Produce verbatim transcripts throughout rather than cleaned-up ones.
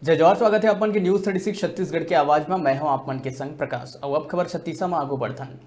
जय जोहार, स्वागत है आप मन के न्यूज़ थर्टी सिक्स छत्तीसगढ़ के आवाज में। मैं हूं आप मन के संग प्रकाश। अउ अब खबर छत्तीसा में आगू बढ़थन।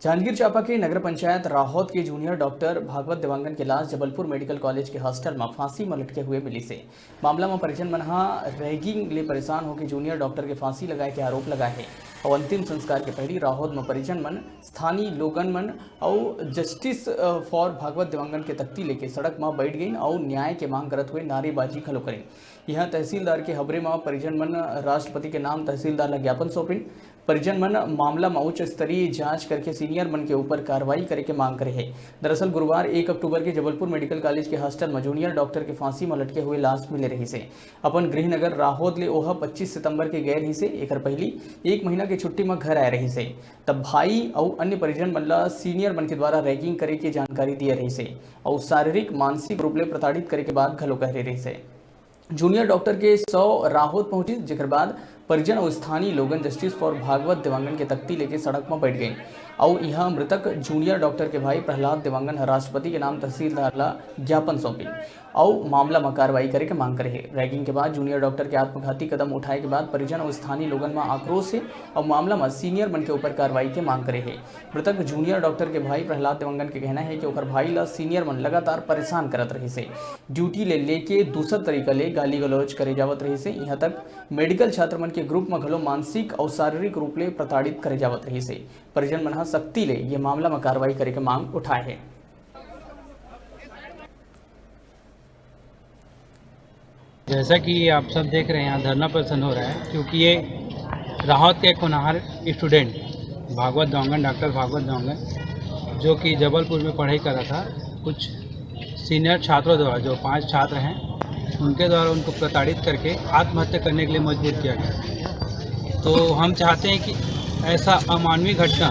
जांजगीर चांपा के नगर पंचायत राहौद के जूनियर डॉक्टर भागवत देवांगन के लाश जबलपुर मेडिकल कॉलेज के हॉस्टल में फांसी में लटके हुए मिलिस हे। मामला में परिजन मन ह रैगिंग ले परेशान होकर जूनियर डॉक्टर के फांसी लगाए के आरोप लगाए हे। अउ अंतिम संस्कार के पहली राहौद में परिजन मन, स्थानीय लोगन मन अउ जस्टिस फॉर भागवत देवांगन के तख्ती लेके सड़क में बैठ गइन अउ न्याय के मांग करत हुए नारेबाजी घलो करिन। इहां तहसीलदार के हबरे म परिजन मन राष्ट्रपति के नाम तहसीलदार ला ज्ञापन सौंपिन। परिजन मन मामला म उच्च स्तरीय जांच करके सीनियर मन के ऊपर कार्रवाई करे के मांग करे हे। दरअसल गुरुवार एक अक्टूबर के जबलपुर मेडिकल कॉलेज के हॉस्टल म जूनियर डॉक्टर के फांसी म लटके हुए लाश मिले रहिस हे। अपन गृह नगर राहौद ले ओह पच्चीस सितंबर के गए रहिस हे। एकर पहिली एक महीना के छुट्टी म घर आए रहिस हे। तब भाई अउ अन्य परिजन मन ला सीनियर मन के द्वारा रैगिंग करे के जानकारी दिए रहिस हे अउ शारीरिक मानसिक रूप ले प्रताड़ित करे के बात घलो कहे रहिस हे। जूनियर डॉक्टर के शव राहौद पहुंचिस, जेकर बाद परिजन अउ स्थानीय लोगन जस्टिस फॉर भागवत देवांगन के तख्ती लेके सड़क म बैठ गइन। अउ इहां मृतक जूनियर डॉक्टर के भाई प्रहलाद देवांगन ह राष्ट्रपति के नाम तहसीलदार ला ज्ञापन सौंपिन अउ मामला म कार्रवाई करे के मांग करे हे। रैगिंग के बाद जूनियर डॉक्टर के आत्मघाती कदम उठाए के बाद परिजन अउ स्थानीय लोगन म आक्रोश हे अउ मामला म सीनियर मन के ऊपर कार्रवाई के मांग करे हे। मृतक जूनियर डॉक्टर के भाई प्रहलाद देवांगन के कहना हे कि ओकर भाई ला सीनियर मन लगातार परेशान करत रहिस हे। ड्यूटी ले लेके दूसर तरीका ले गाली गलौज करे जावत रहिस हे। इहां तक मेडिकल छात्र मन के ग्रुप म घलो मानसिक अउ शारीरिक रूप ले प्रताड़ित करे जावत रहिस हे। परिजन मन ह सख्ती ले ये मामला म कार्रवाई करे के मांग उठाए हे। जैसा कि आप सब देख रहे हैं, यहाँ धरना प्रदर्शन हो रहा है, क्योंकि ये राहौद के एक होनहार स्टूडेंट भागवत देवांगन, डॉक्टर भागवत देवांगन, जो कि जबलपुर में पढ़ाई कर रहा था, कुछ सीनियर छात्रों द्वारा, जो पांच छात्र हैं, उनके द्वारा उनको प्रताड़ित करके आत्महत्या करने के लिए मजबूर किया गया। तो हम चाहते हैं कि ऐसा अमानवीय घटना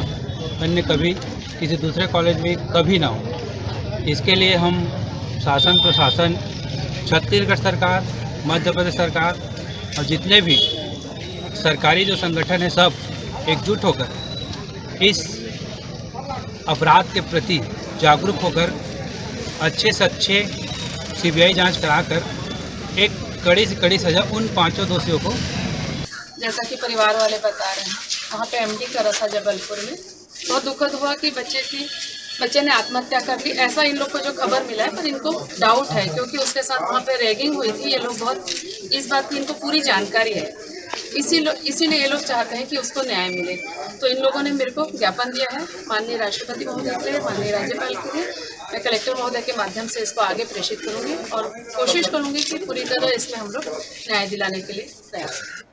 अन्य कभी किसी दूसरे कॉलेज में कभी ना हो। इसके लिए हम शासन, प्रशासन, छत्तीसगढ़ सरकार, मध्य प्रदेश सरकार और जितने भी सरकारी जो संगठन है, सब एकजुट होकर इस अपराध के प्रति जागरूक होकर अच्छे से अच्छे सीबीआई जांच कराकर एक कड़ी से कड़ी सजा उन पांचों दोषियों को। जैसा कि परिवार वाले बता रहे हैं, वहाँ पे एमडी करा था जबलपुर में। बहुत दुखद हुआ कि बच्चे की, बच्चे ने आत्महत्या कर ली, ऐसा इन लोग को जो खबर मिला है। पर इनको डाउट है, क्योंकि उसके साथ वहाँ पे रैगिंग हुई थी। ये लोग बहुत, इस बात की इनको पूरी जानकारी है, इसी लो, इसीलिए ये लोग चाहते हैं कि उसको न्याय मिले। तो इन लोगों ने मेरे को ज्ञापन दिया है माननीय राष्ट्रपति महोदय के लिए, माननीय राज्यपाल के लिए। मैं कलेक्टर महोदय के माध्यम से इसको आगे प्रेषित करूंगी और कोशिश करूंगी कि पूरी तरह इसमें हम लोग न्याय दिलाने के लिए प्रयास करें।